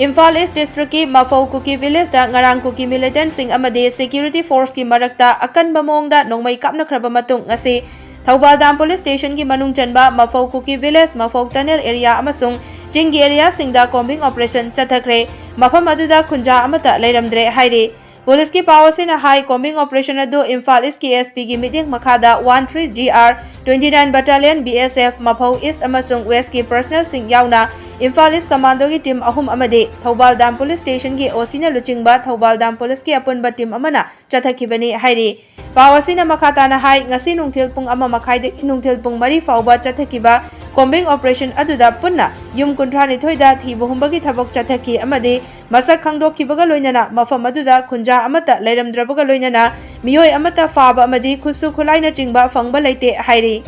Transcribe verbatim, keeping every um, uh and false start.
ꯏꯝꯐꯥꯜ ꯏꯁ ꯗꯤꯁꯇ꯭ꯔꯤꯛꯀꯤ ꯃꯐꯧ ꯀꯨꯀꯤ ꯚꯤꯂꯦꯖꯇ ꯉꯔꯥꯡ ꯀꯨꯀꯤ ꯃꯤꯂꯤꯇꯦꯟꯠꯁꯤꯡ ꯑꯃꯗꯤ ꯁꯦꯀ꯭ꯌꯨꯔꯤꯇꯤ ꯐꯣꯔꯁꯀꯤ ꯃꯔꯛꯇ ꯑꯀꯟꯕ ꯃꯑꯣꯡꯗ ꯅꯣꯡꯃꯩ ꯀꯥꯞꯅꯈ꯭ꯔꯕ ꯃꯇꯨꯡ ꯉꯁꯤ ꯊꯧꯕꯥꯜ ꯗꯥꯝ ꯄꯨꯂꯤꯁ ꯁ꯭ꯇꯦꯁꯟꯒꯤ ꯃꯅꯨꯡ ꯆꯟꯕ ꯃꯐꯧ ꯀꯨꯀꯤ ꯚꯤꯂꯦꯖ, ꯃꯐꯧ ꯇꯅꯦꯜ ꯑꯦꯔꯤꯌꯥ ꯑꯃꯁꯨꯡ ꯆꯤꯡꯒꯤ ꯑꯦꯔꯤꯌꯥꯁꯤꯡꯗ ꯀꯣꯝꯕꯤꯡ ꯑꯣꯄꯔꯦꯁꯟ ꯆꯠꯊꯈ꯭ꯔꯦ꯫ ꯃꯐꯝ ꯑꯗꯨꯗ ꯈꯨꯟꯖꯥ ꯑꯃꯠꯇ ꯂꯩꯔꯝꯗ꯭ꯔꯦ ꯍꯥꯏꯔꯤ꯫ ꯄꯨꯂꯤꯁꯀꯤ ꯄꯥꯎ ꯑꯁꯤꯅ ꯍꯥꯏ, ꯀꯣꯝꯕꯤꯡ ꯑꯣꯄꯔꯦꯁꯟ ꯑꯗꯨ ꯏꯝꯐꯥꯜ ꯏꯁꯀꯤ ꯑꯦꯁ ꯄꯤꯒꯤ ꯃꯤꯠꯌꯦꯡ ꯃꯈꯥꯗ one three G R twenty nine Battalion, B S F, ꯃꯐꯧ ꯏꯁ ꯑꯃꯁꯨꯡ ꯋꯦꯁꯀꯤ ꯄꯔꯁꯅꯦꯜꯁꯤꯡ ꯌꯥꯎꯅ ꯏꯝꯐꯥꯜ ꯏꯁ ꯀꯃꯥꯟꯗꯣꯒꯤ ꯇꯤꯝ ꯑꯍꯨꯝ ꯑꯃꯗꯤ ꯊꯧꯕꯥꯜ ꯗꯥꯝ ꯄꯨꯂꯤꯁ ꯁ꯭ꯇꯦꯁꯟꯒꯤ ꯑꯣ ꯁꯤꯅ ꯂꯨꯆꯤꯡꯕ ꯊꯧꯕꯥꯜ ꯗꯥꯝ ꯄꯨꯂꯤꯁꯀꯤ ꯑꯄꯨꯟꯕ ꯇꯤꯝ ꯑꯃꯅ ꯆꯠꯊꯈꯤꯕꯅꯤ ꯍꯥꯏꯔꯤ꯫ ꯄꯥꯎ ꯑꯁꯤꯅ ꯃꯈꯥ ꯇꯥꯅ ꯍꯥꯏ, ꯉꯁꯤ ꯅꯨꯡꯊꯤꯜ ꯄꯨꯡ ꯑꯃ ꯃꯈꯥꯏꯗꯒꯤ ꯅꯨꯡꯊꯤꯜ ꯄꯨꯡ ꯃꯔꯤ ꯐꯥꯎꯕ ꯆꯠꯊꯈꯤꯕ ꯀꯣꯝꯕꯤꯡ ꯑꯣꯄꯔꯦꯁꯟ ꯑꯗꯨꯗ ꯄꯨꯟꯅ ꯌꯨꯝ ꯀꯨꯟꯊ꯭ꯔꯥ ꯅꯤꯊꯣꯏꯗ ꯊꯤꯕ ꯍꯨꯝꯕꯒꯤ ꯊꯕꯛ ꯆꯠꯊꯈꯤ ꯑꯃꯗꯤ ꯃꯁꯛ ꯈꯪꯗꯣꯛꯈꯤꯕꯒ ꯂꯣꯏꯅꯅ ꯃꯐꯝ ꯑꯗꯨꯗ ꯈꯨꯟꯖꯥ ꯑꯃꯠꯇ ꯂꯩꯔꯝꯗ꯭ꯔꯕꯒ ꯂꯣꯏꯅꯅ ꯃꯤꯑꯣꯏ ꯑꯃꯠꯇ ꯐꯥꯕ ꯑꯃꯗꯤ ꯈꯨꯠꯁꯨ ꯈꯨꯠꯂꯥꯏꯅꯆꯤꯡꯕ ꯐꯪꯕ ꯂꯩꯇꯦ ꯍꯥꯏꯔꯤ꯫